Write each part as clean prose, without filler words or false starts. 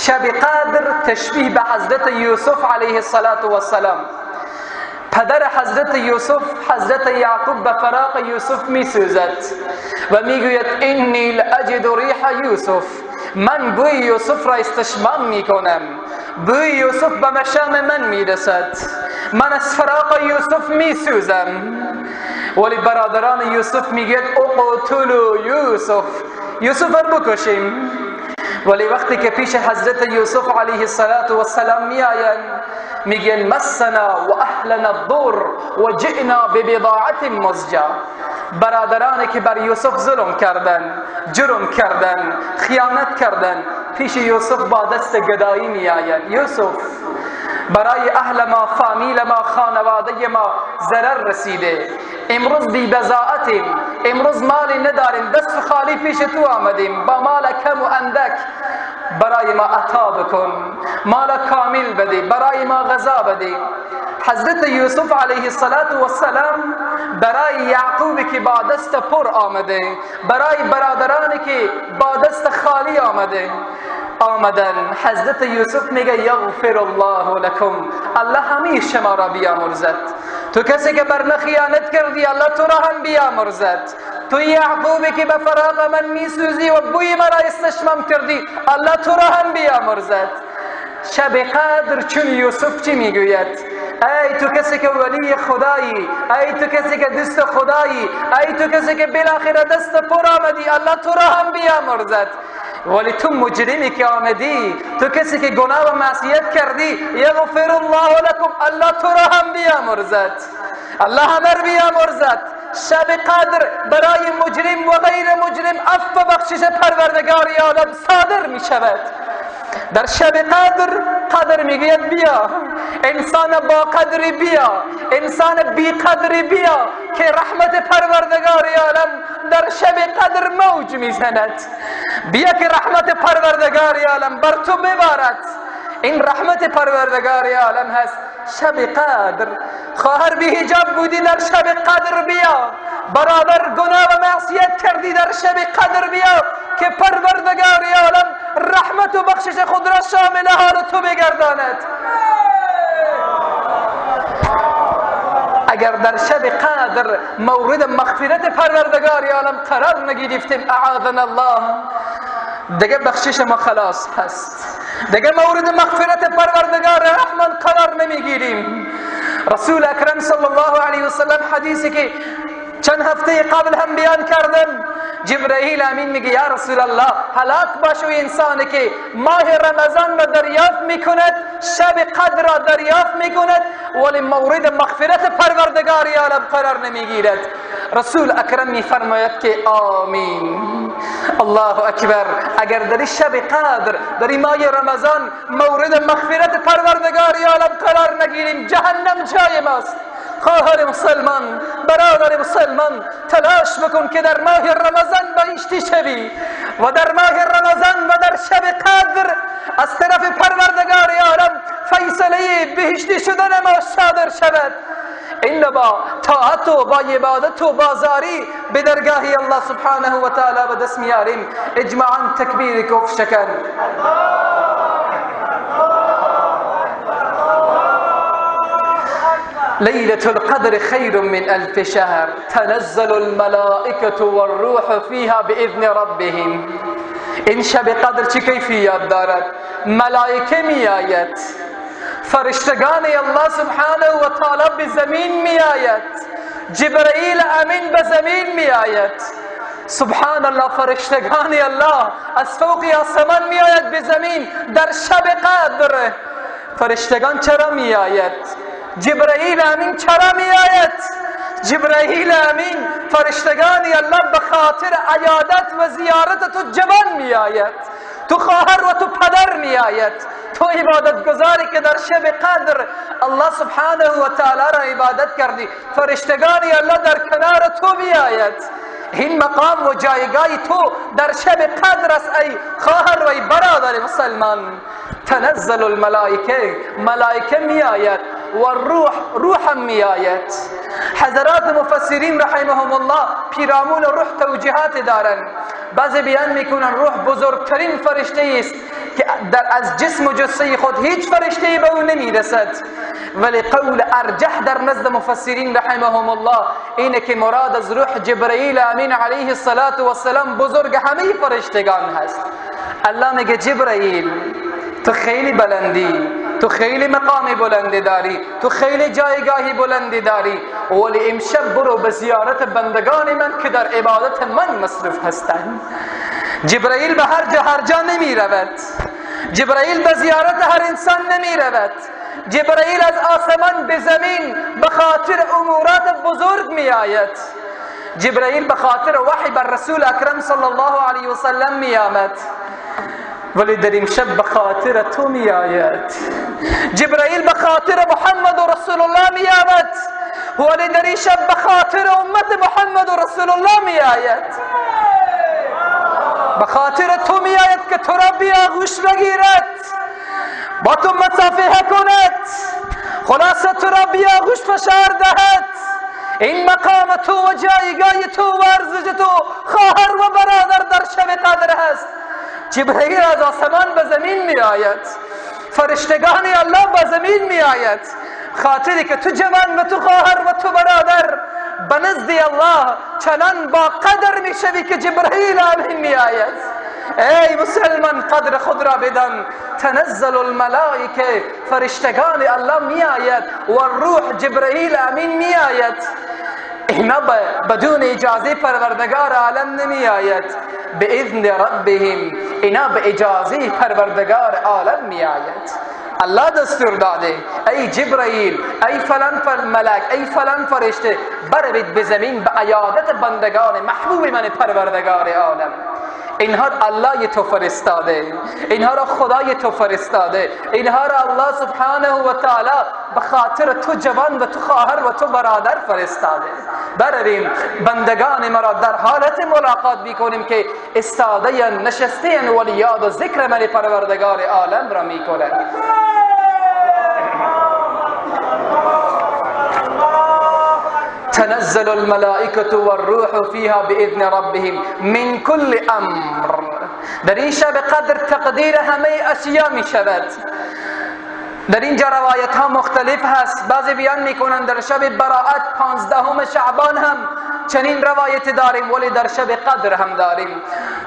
شب قدر تشبیه به حضرت یوسف علیه السلام. پدر حضرت یوسف، حضرت یعقوب، به فراق یوسف می سوزد و میگوید انی لاجد ریح یوسف، من بوی یوسف را استشمام میکنم، بوی یوسف به مشام من میرسد، من از فراق یوسف میسوزم. ولی برادران یوسف میگوید اقتلوا یوسف، یوسف را بکشیم. ولی وقتی که پیش حضرت یوسف علیه السلام میآیند، میگن مسنا و اهلنا الضر و جئنا ببضاعت مزجا. برادرانی که بر یوسف ظلم کردن، جرم کردن، خیانت کردن، پیش یوسف با دست گدایی میآیند. یوسف، برای اهل ما، فامیل ما، خانواده ما ضرر رسیده، امروز بی بضاعتیم، امروز مالی نداریم، دست خالی پیش تو آمدیم با مال کم و اندک، برای ما عطا بکن، مال کامل بده، برای ما غذا بده. حضرت یوسف علیه السلام برای یعقوب که با دست پر آمده، برای برادرانی که با دست خالی آمده آمدن، حضرت یوسف میگه یغفر الله لکم، الله همه شما را بیامرزد. تو کسی که بر من خیانت کردی، الله تو را هم بیامرزد. تو یعقوبی که به فراق من میسوزی و بوی مرا استشمام کردی، الله تو را هم بیامرزد. شب قدر چون یوسف چی میگوید؟ ای تو کسی که ولی خدایی، ای تو کسی که دوست خدایی، ای تو کسی که بالاخره دست پر آمدی، الله تو را هم بیامرزد. ولی تو مجرمی که آمدی، تو کسی که گناه و معصیت کردی، یغفر الله لکم، الله تو را هم بیامرزد، الله همه را بیامرزد. شب قدر برای مجرم و غیر مجرم عفو و بخشش پروردگار عالم صادر می شود. در شب قدر، قدر میگوید بیا انسان با قدری، بیا انسان بی قدری، بیا که رحمت پروردگار عالم در شب قدر موج میزند. بیا که رحمت پروردگار عالم بر تو ببارد. این رحمت پروردگار عالم هست شب قدر. خواهر بی حجاب بودی، در شب قدر بیا. برادر گناه و معصیت کردی، در شب قدر بیا که پروردگار عالم رحمت و بخشش خود را شامل حال تو بگرداند. اگر در شب قدر مورد مغفرت پروردگار عالم قرار نگرفتیم، اعاذنا الله، دیگه بخشش ما خلاص هست، دیگه مورد مغفرت پروردگار رحمان قرار نمیگیریم. رسول اکرم صلی الله علیه وسلم حدیثی که چند هفته قبل هم بیان کردم، جبرائیل امین میگه یا رسول الله، هلاک باش و انسانی که ماه رمضان را دریافت میکند، شب قدر را دریافت میکند، ولی مورد مغفرت پروردگار عالم قرار نمیگیرد. رسول اکرم میفرماید که آمین. الله اکبر. اگر در شب قدر، در ماه رمضان مورد مغفرت پروردگار عالم قرار نگیریم، جهنم جای ماست. خواهر مسلمان، برادر مسلمان، تلاش بکن که در ماه رمضان بهشتی شوی و در ماه رمضان و در شب قدر از طرف پروردگار عالم فیصله بهشتی شدن ما صادر شود. این با طاعت و با عبادت و با زاری به درگاه الله سبحانه و تعالی به دست میاریم. اجماعا تکبیر کف شکن. ليلة القدر خير من ألف شهر، تنزل الملائكة والروح فيها بإذن ربهم. این شب قدر چه کیفیت دارد؟ ملائکه می آید، فرشتگان الله سبحانه و تعالی به زمین می آید، جبرائیل امین به زمین می آید. سبحان الله، فرشتگان الله از فوق آسمان می آید به زمین در شب قدر. فرشتگان چرا می آید؟ جبرائیل امین چرا می آید؟ جبرائیل امین، فرشتگان الله به خاطر عیادت و زیارت تو جوان می آید، تو خواهر و تو پدر می آید، تو عبادت گزاری که در شب قدر الله سبحانه و تعالی را عبادت کردی، فرشتگان الله در کنار تو می آید. این مقام و جایگاه تو در شب قدر است ای خواهر و ای برادر مسلمان. تنزل الملائکه، ملائکه می آید و روح، روح می آید. حضرات مفسرین رحمهم الله پیرامون روح توجیهات دارند. بعضی بیان میکنن روح بزرگترین فرشته است که در از جسم و جثه خود هیچ فرشته به او نمیرسد. ولی قول ارجح در نزد مفسرین رحمهم الله اینه که مراد از روح جبرئیل امین علیه الصلاة والسلام بزرگ همه فرشتگان هست. الله میگه جبرئیل تو خیلی بلندی، تو خیلی مقام بلندی داری، تو خیلی جایگاهی بلندی داری، ولی امشب برو به زیارت بندگان من که در عبادت من مصروف هستند. جبرئیل به هر جا نمی رود، جبرئیل به زیارت هر انسان نمی رود، جبرئیل از آسمان به زمین به خاطر امورات بزرگ می آید. جبرئیل به خاطر وحی بر رسول اکرم صلی الله علیه و سلم می آمد، ولی در امشب به خاطر تو می آید. جبرئیل به خاطر محمد و رسول الله می آمد، ولی در این شب به خاطر امت محمد و رسول الله می آید. به خاطر تو می آید که تو را بیاغوش بگیرد، با تو مصافحه کند، خلاصه تو را بیاغوش فشار دهد. این مقام تو و جایگاه تو و ارزش تو خواهر و برادر در شب قدر هست. جبرئیل از آسمان به زمین می آید، فرشتگان الله به زمین می آید، خاطری که تو جوان و تو خواهر و تو برادر به نزد الله چنان با قدر می شوی که جبرئیل امین می آید. ای مسلمان قدر خود را بدان. تنزل الملائکه، فرشتگان الله می آید و روح جبرئیل امین می آید. اینا بدون اجازه پروردگار عالم نمی آید، به اذن ربهم، اینا به اجازه پروردگار عالم می آید. الله دستور داده ای جبرئیل، ای فلان ملک، ای فلان فرشته، بروید به زمین به عیادت بندگان محبوب من پروردگار عالم. اینها الله تو فرستاده، اینها را خدای تو فرستاده، اینها را الله سبحانه و تعالی به خاطر تو جوان و تو خواهر و تو برادر فرستاده. برویم بندگان مرا در حالت ملاقات میکنیم که استاده نشسته ولی یاد و ذکر من پروردگار عالم را میکنند. تنزل الملائكة والروح فيها بإذن ربهم من كل أمر. در این شب قدر تقدیر همه اشیا می شود. در اینجا روایت ها مختلف هست، بعضی بیان میکنن در شب براءت 15 شعبان هم چنین روایت داریم، ولی در شب قدر هم داریم.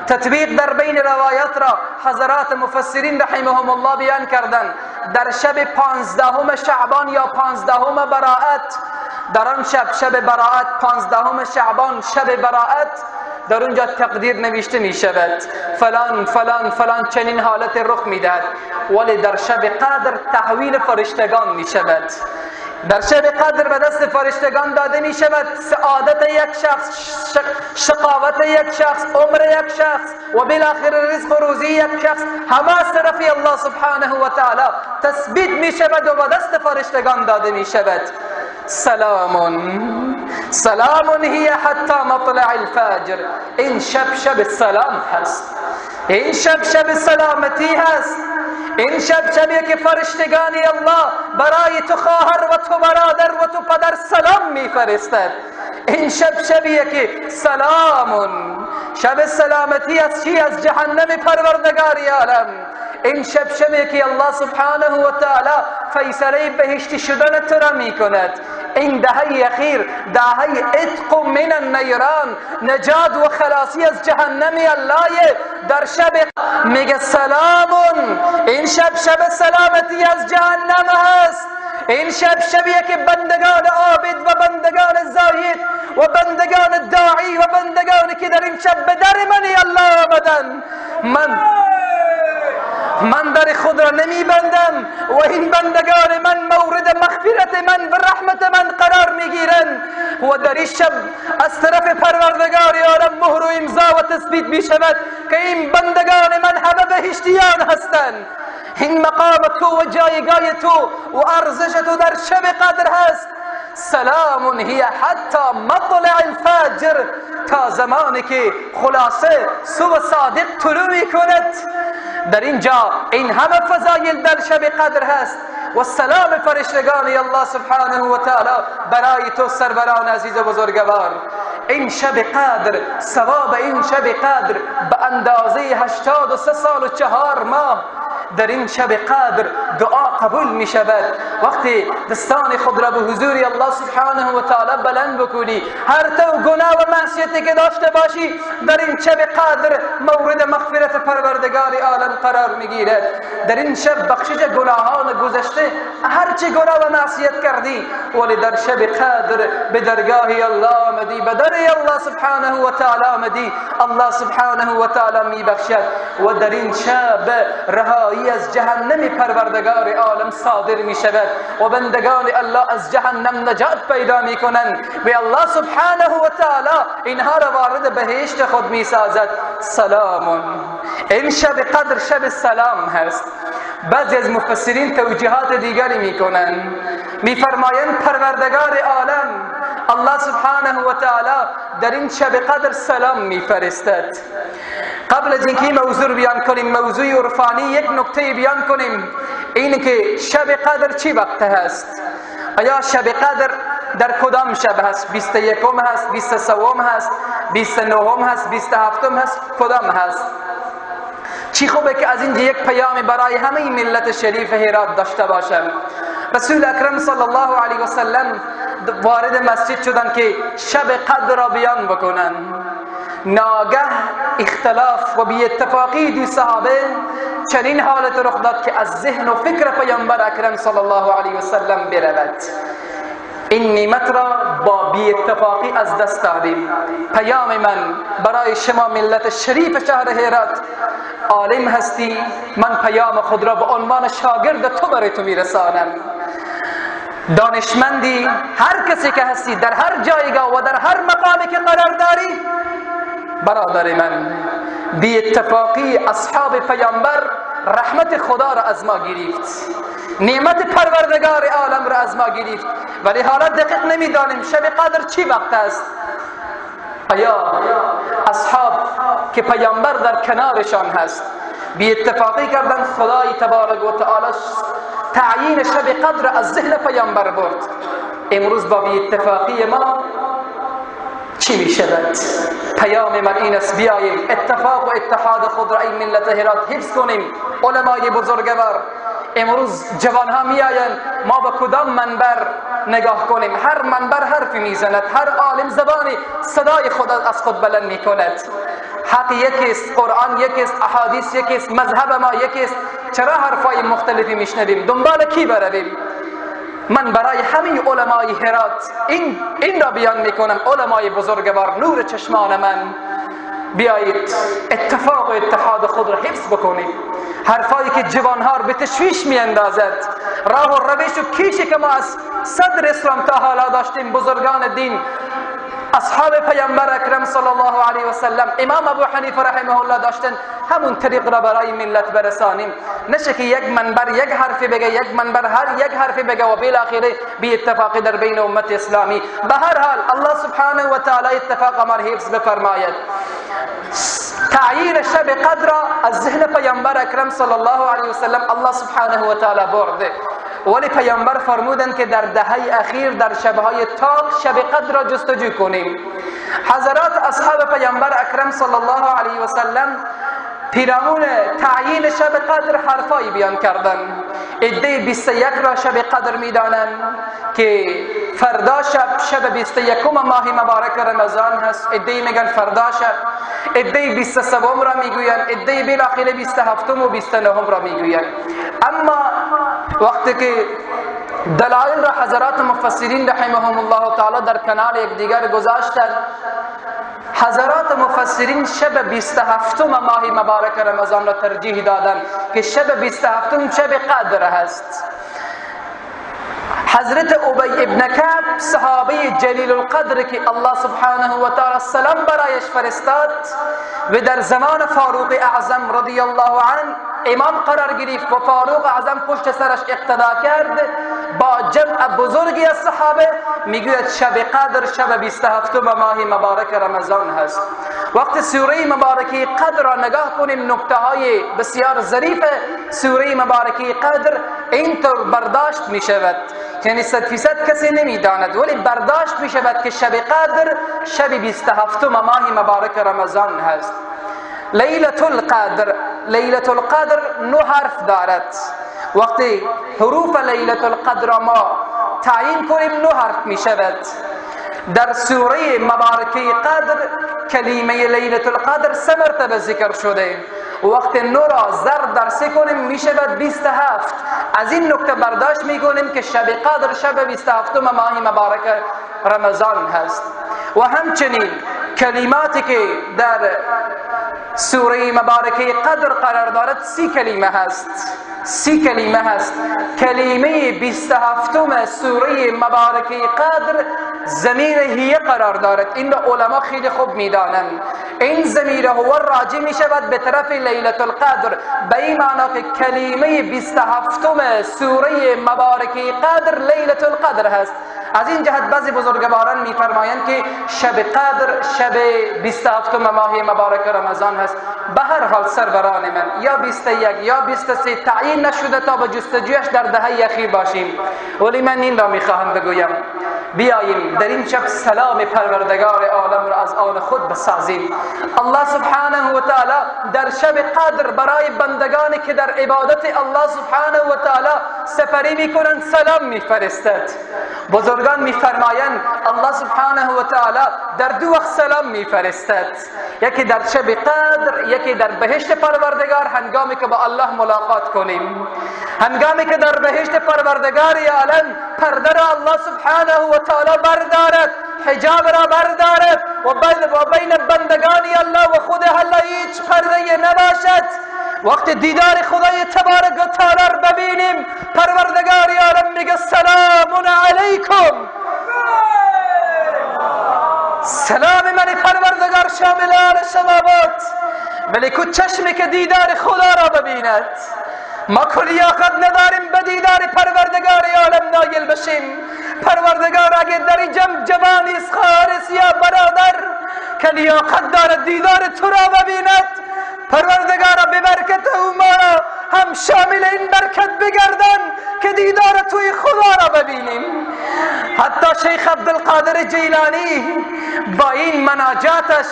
تطبیق در بین روایت را حضرات مفسرین رحمهم الله بیان کردن. در شب 15 شعبان یا 15 براءت، در آن شب، شب براءت 15 شعبان، شب براءت، در اونجا تقدیر نوشته می شود، فلان فلان فلان چنین حالت رخ می دهد. ولی در شب قدر تحویل فرشتگان می شود. در شب قدر به دست فرشتگان داده می شود سعادت یک شخص، شقاوت یک شخص، عمر یک شخص و بالاخره رزق و روزی یک شخص، همه از طرف الله سبحانه و تعالی تثبیت می شود و به دست فرشتگان داده می شود. سلام سلام هي حتی مطلع الفجر. این شب شب سلام هست، این شب شب سلامتی هست، این شب شبیه که فرشتگان الله برای تو خواهر و تو برادر و تو پدر سلام میفرستد. این شب شبیه که سلام، شب سلامتی از چی؟ از جهنم پروردگار عالم. این شب شبیه که الله سبحانه و تعالی فیصله بهشتی شدن تو را میکند. این دهه اخیر دهه عتق من النیران، نجات و خلاصی از جهنم الله. در شب میگه سلام، این شب شب سلامتی از جهنم هست. این شب شبیه که بندگان عابد و بندگان زاهد و بندگان داعی و بندگان که در این شب به در من الله آمدن، من در خود را نمی بندم و این بندگان من مورد مغفرت من و رحمت من قرار می گیرند. و در این شب از طرف پروردگار عالم مهر و امضا و تثبیت می شود که این بندگان من همه بهشتیان هستند. این مقام تو و جایگاه تو و ارزش تو در شب قدر هست. سلام هي حتی مطلع الفجر، تا زمانی که خلاصه صبح صادق طلوع می کند. در اینجا این همه فضایل در شب قدر هست و سلام فرشتگان الله سبحانه و تعالی برای تو سروران عزیز و بزرگوار. این شب قدر، ثواب این شب قدر به اندازه 83 سال و 4 ماه در این شب قدر دعا قبول می شود. وقتی دستان خود را به حضور الله سبحانه و تعالی بلند بکنی، هر تو گناه و معصیتی که داشته باشی در این شب قدر مورد مغفرت پروردگار عالم قرار می گیرد. در این شب بخشش گناهان گذشته، هر چه گناه و معصیت کردی، ولی در شب قدر به درگاه الله آمدی، به در الله سبحانه و تعالی آمدی، الله سبحانه و تعالی می بخشد و در این شب رهایی از جهنم پروردگار عالم صادر می شود و بندگان الله از جهنم نجات پیدا می کنند و الله سبحانه و تعالی اینها را وارد بهشت خود می سازد. سلام. این شب قدر شب سلام هست. بعضی از مفسرین توجیهات دیگری می کنند، می فرمایند پروردگار عالم الله سبحانه و تعالی در این شب قدر سلام می فرستد. قبل از اینکه موضوع بیان کنیم، موضوع عرفانی، یک نکته بیان کنیم، این که شب قدر چی وقت هست؟ آیا شب قدر در کدام شب هست؟ 21 هست، 23 هست، 29 هست، 27 هست، کدام هست؟ چی خوبه که از اینجا یک پیام برای همه ملت شریف هرات داشته باشم. رسول اکرم صلی الله علیه و سلم وارد مسجد شدند که شب قدر را بیان بکنند. ناگه اختلاف و بی اتفاقی دو صحابه چنین حالت رخ داد که از ذهن و فکر پیامبر اکرم صلی الله علیه و سلم برود. این نعمت را با بی اتفاقی از دست دادیم. پیام من برای شما ملت شریف شهر هرات، عالم هستی، من پیام خود را به عنوان شاگرد تو برای تو میرسانم. دانشمندی، هر کسی که هستی، در هر جایگاه و در هر مقامی که قرار داری، برادر من، بی اتفاقی اصحاب پیامبر رحمت خدا را از ما گرفت، نعمت پروردگار عالم را از ما گرفت، ولی حالا دقیق نمیدانیم شب قدر چی وقت است. آیا اصحاب که پیامبر در کنارشان هست بی اتفاقی کردن، خدای تبارک و تعالی تعیین شب قدر از ذهن پیامبر برد. امروز با بی اتفاقی ما چی می شود؟ پیام من این است، بیاییم اتفاق و اتحاد خود را این ملت هرات حفظ کنیم. علمای بزرگوار، امروز جوانها می آیند، ما به کدام منبر نگاه کنیم؟ هر منبر حرفی میزند، هر عالم زبانی صدای خود از خود بلند می کند. حق یکیست، قرآن یکیست، احادیث یکیست، مذهب ما یکیست، چرا حرفای مختلفی میشنویم؟ دنبال کی برویم؟ من برای همه علمای هرات این را بیان میکنم. علمای بزرگوار، نور چشمان من، بیایید اتفاق و اتحاد خود را حفظ بکنیم. حرفایی که جوانها را به تشویش میاندازد، راه و روش و کیشی که ما از صدر اسلام تا حالا داشتیم، بزرگان دین، اصحاب پیامبر اکرم صلی الله علیه و سلم، امام ابو حنیفه رحمه الله داشتن، همون طریق را برای ملت برسانیم. نشه که یک منبر یک حرفی بگه، یک منبر هر یک حرفی بگه و بالاخره بی اتفاقی در بین امت اسلامی. به هر حال الله سبحانه و تعالی اتفاق ما را حفظ بفرماید. تعیین شب قدر از ذهن پیامبر اکرم صلی الله علیه و سلم الله سبحانه و تعالی برده، ولی پیامبر فرمودند که در دهه اخیر در شبهای تاق شب قدر را جستجو کنیم. حضرات اصحاب پیامبر اکرم صلی الله علیه و سلم پیرامون تعیین شب قدر حرفایی بیان کردند. عده 21 را شب قدر میدانند که فردا شب، شب 21 ماه مبارک رمضان هست. عده میگن فردا شب، عده 23 را میگویند، عده بالاخره 27 و 29 را میگویند. اما وقتی که دلایل را حضرات مفسرین رحمهم الله تعالی در کنار یکدیگر گذاشتند، حضرات مفسرین شب 27 ماه مبارک رمضان را ترجیح دادند که شب 27 شب قدر هست. حضرت ابی ابن کعب، صحابی جلیل القدر که الله سبحانه و تعالی سلام برایش فرستاد و در زمان فاروق اعظم رضی الله عنه امام قرار گرفت و فاروق اعظم پشت سرش اقتدا کرد با جمع بزرگی از صحابه، میگوید شب قدر شب 27 ماه مبارک رمضان هست. وقت سوره مبارکی قدر را نگاه کنیم، نکته های بسیار ظریف سوره مبارکی قدر اینطور برداشت می شود، یعنی 100% کسی نمیداند، ولی برداشت می شود که شب قدر شب 27 ماه مبارک رمضان هست. لیلة القدر لیلة القدر 9 حرف دارد. وقتی حروف لیلة القدر را ما تعیین کنیم 9 حرف می شود. در سوره مبارکه قدر کلمه لیلة القدر 3 مرتبه ذکر شده. وقت 9 را ضرب در 3 کنیم می شود 27. از این نکته برداشت می کنیم که شب قدر شب 27 ماه مبارک رمضان هست. و همچنین کلماتی که در سوره مبارکه قدر قرار دارد 30 کلمه هست. 30 کلمه هست. کلمه 27 سوره مبارکه قدر ضمیر هیه قرار دارد. این را علما خیلی خوب میدانند. این ضمیر هو راجع می شود به طرف لیلة القدر، به این معنا که کلمه 27 سوره مبارکه قدر لیلة القدر هست. از این جهت بعضی بزرگواران میفرمایند که شب قدر شب 27 ماه مبارک رمضان هست. به هر حال سروران من، یا 21 یا 23 تعیین نشده تا به جستجویش در دهه اخیر باشیم، ولی من این را میخواهم بگویم بیاییم در این شب سلام پروردگار عالم را از آن خود بسازیم. الله سبحانه و تعالی در شب قدر برای بندگانی که در عبادت الله سبحانه و تعالی سپری میکنند سلام میفرستد. بزرگان میفرمایند الله سبحانه و تعالی در 2 وقت سلام میفرستد، یکی در شب قدر، یکی در بهشت پروردگار هنگامی که با الله ملاقات کنیم. هنگامی که در بهشت پروردگار عالم پرده را الله سبحانه و تعالی بردارد، حجاب را بردارد و بین بندگان الله و خود الله هیچ پرده نباشد. وقت دیدار خدای تبارک و تعالی را ببینیم، پروردگار عالم میگه سلام علیکم، سلام من پروردگار شامل آل شما باد. ولی کو چشمی که دیدار خدا را ببیند، ما لیاقت نداریم به دیدار پروردگار عالم نایل بشیم. پروردگار اگر در این جمع جوانی است، خواهر است یا برادر که لیاقت دارد دیدار تو را ببیند، پروردگارا به برکت او ما را هم شامل این برکت بگردان که دیدار توی خدا را ببینیم. حتی شیخ عبدالقادر جیلانی با این مناجاتش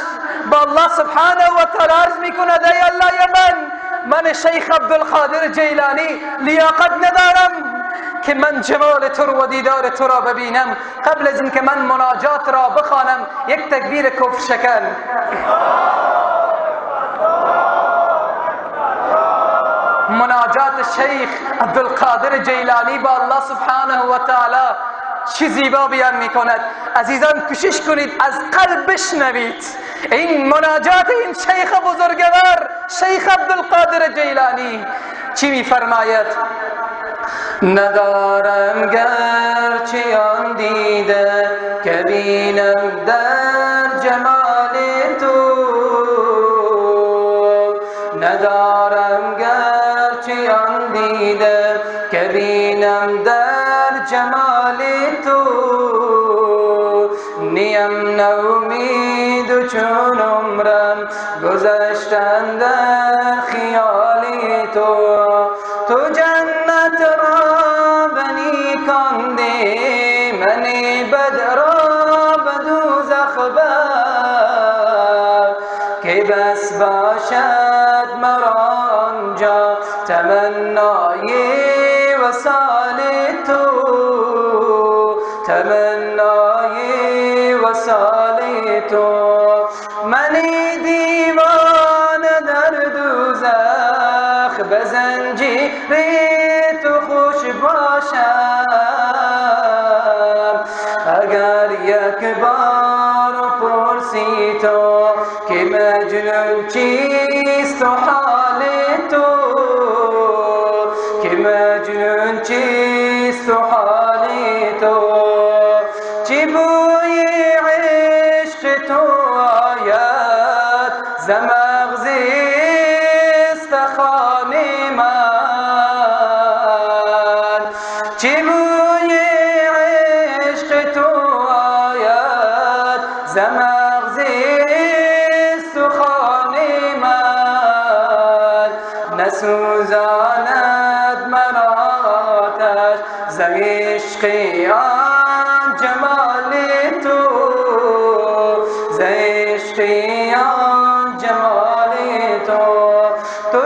با الله سبحانه و تعالی عرض میکند ای الله من شیخ عبدالقادر جیلانی لیاقت ندارم که من جمال تو و دیدار تو را ببینم. قبل از اینکه من مناجات را بخوانم یک تکبیر کفر شکن. مناجات شیخ عبدالقادر جیلانی با الله سبحانه و تعالی چی زیبا بیان میکند. عزیزان کوشش کنید از قلب بشنوید این مناجات این شیخ بزرگوار شیخ عبدالقادر جیلانی چی میفرماید؟ ندارم گرچه آن دیده که بینم در جمال تو، ندارم گرچه آن دیده که بینم در جمال تو، نیم نومید و چون عمرم گذشتن در خیال تو، تو جنت را بنی کندی من بد را به دوزخ بر، که بس باشد مرا آنجا تمنای وصال تو، تمنای وصال تو، من دیوانه در دوزخ به زنجیر تو خوش باشم، اگر یک بار پرسی تو که مجنون چیست و حال تو، که مجنون چیست و حال تو، چی بوی عشق تو آید ز مغز استخوان من، چی بوی عشق تو آید ز مغز استخوان من، نسوزاند مرا آتش ز عشق آن جمال تو، ز عشق آن جمال تو، تو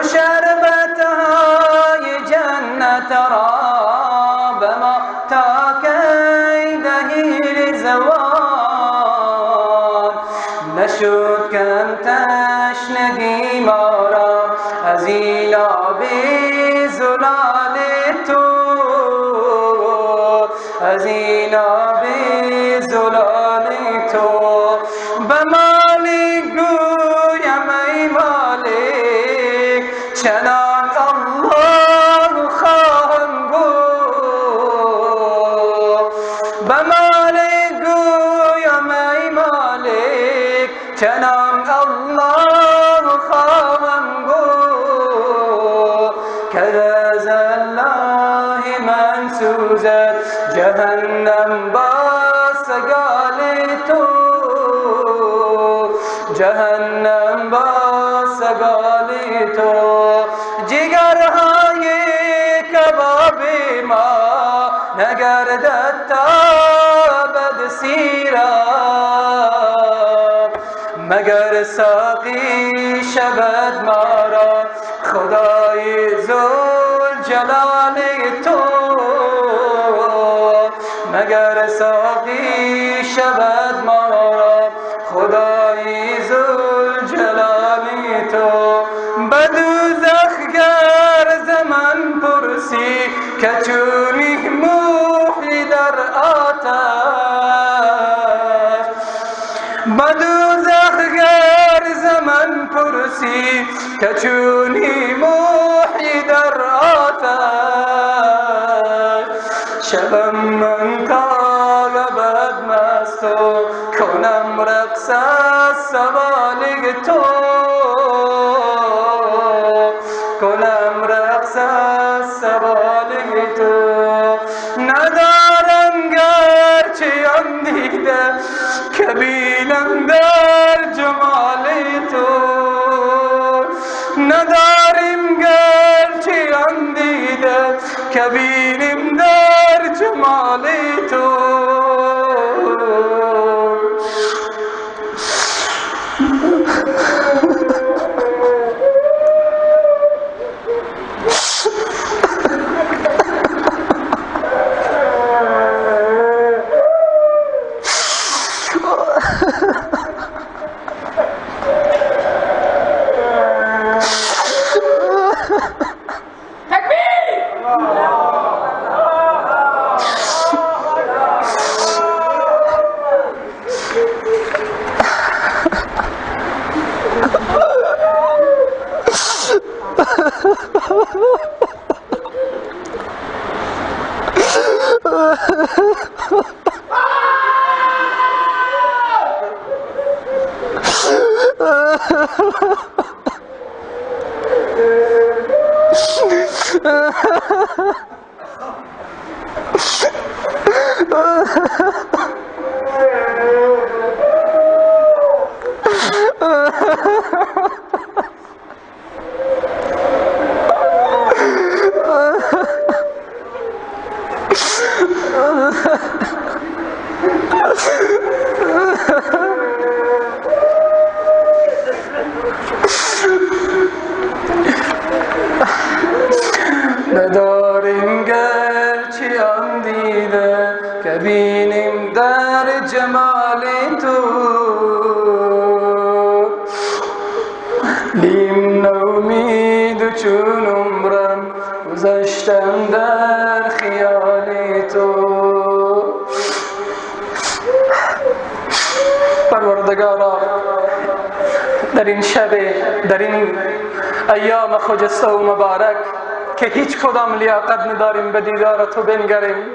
رضوان. نشد کم تشنگی ما را از این آب زلال تو، از این آب زلال تو. به مالک گویم ای مالک چنان الله خواهم گفت، به مالک گویم ای مالک چنان الله خواهم گفت. که از الله من سوزد جهنم با سگال تو، جهنم با سگال تو. جگرهای کباب ما نگردد تا ابد سیراب، مگر ساقی شود ما را خدای ذوالجلال تو، مگر ساقی شود ما را خدای ذوالجلال تو. به دوزخ گر ز من پرسی که چونی موحی در آتش، به دوزخ گر ز من پرسی که چونی موحی در آتش. شوم من تا ابد مست و کنم رقص از سوال تو، کنم رقص از سوال تو. ندارم گرچه آن دیده که بینم در جمال تو، نداریم گرچه آن دیده که بینیم در جمال تو. نداریم گرچه آن دیده که بینیم در جمال تو، نیم نومید چون عمرم گذشتم در خیال تو. پروردگارا در این شب، در این ایام خجسته و مبارک که هیچ کدام لیاقت نداریم به دیدار تو بنگریم،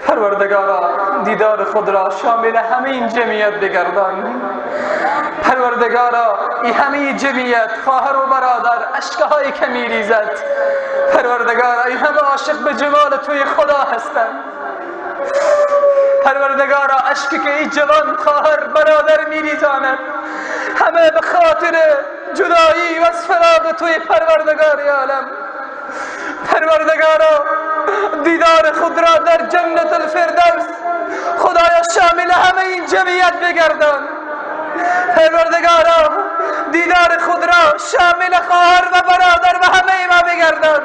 پروردگارا دیدار خود را شامل همه این جمعیت بگردان. پروردگارا این همه جمعیت، خواهر و برادر، اشکهایی که میریزد، پروردگارا این همه عاشق به جمال توی خدا هستند. پروردگارا اشکی که این جوان خواهر برادر میریزاند همه به خاطر جدایی و از فراق توی پروردگار عالم. پروردگارا دیدار خود را در جنت الفردوس خدایا شامل همه این جمعیت بگردان. پروردگارا دیدار خود را شامل خواهر و برادر و همه ما بگردان.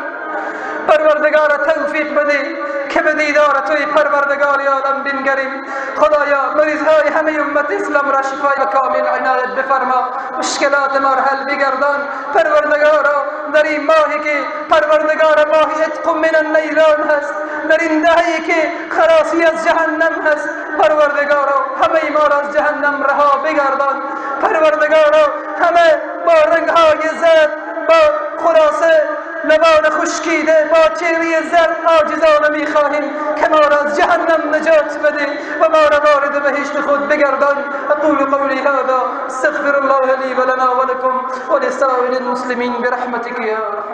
پروردگارا توفیق بده که به دیدار توی پروردگار عالم بنگریم. خدایا مریض های همه امت اسلام را شفای کامل عنایت بفرما، مشکلات ما را حل بگردان. پروردگارا در این ماهی که پروردگار ماهی عتق من النیران هست، در این دهه‌ای که خلاصی از جهنم هست، پروردگارا همه ما را از جهنم رها بگردان. پروردگارا همه با رنگ‌های زرد، با خلاصه لبان خشکیده، با چهره زرد عاجزانه میخواهیم که ما را از جهنم نجات بده و ما را وارد بهشت خود بگردان. اقول قولی هذا استغفر الله لي ولنا ولكم ولسائر المسلمين برحمتك يا ارحم.